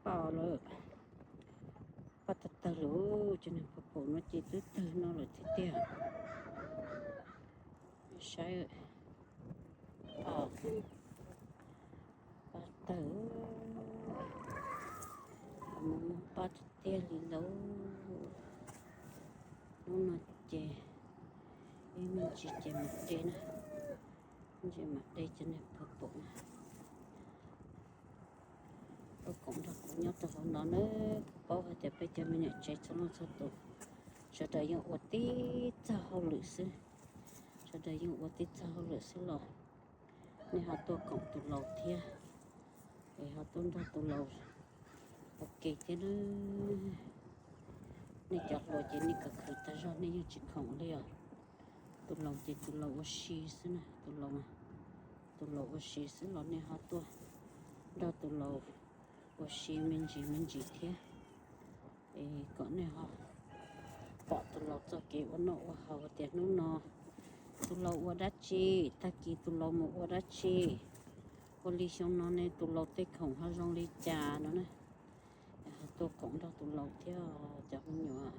Paj lawm, paj tawg tawg lawm, cov niag paj paum no ces twb tawg no lawm thiab tiag. Saib, paj tawg, mus muag paj tiag tiag li lauj. Hnub no ces ib me ntsis ces mam de na, me ntsis mam de cov niag paj paum na. Tuaj koom nrog kuv nyob rau hauv no na, kuv paub hais tias peb cov me nyuam tsev txhua leej txhua tus, sawv daws yeej ua tib txoj hauj lwm xwb, sawv daws yeej ua tib txoj hauj lwm xwb los nej ho tuaj koom tus laus thiab, es ho tuaj nrog tus laus ua ke thiab na. Nej cov hluas ces nej khwv khwv tag zog nej yeej tsis khoom li os. Tus laus ces tus laus ua si xwb na, tus laus, tus laus ua si xwb los nej ho tuaj nrog tus laus ua si me ntsis me ntsis thiab, es kom nej ho pom tus laus txoj kev ua noj ua haus tias hnub no tus laus ua dab tsi, tag kis tus laus mus ua dab tsi, ua li xyoo no ne tus laus tej khoom ho zoo li cas no na. Ho tuaj koom nrog tus laus thiab cov me nyuam.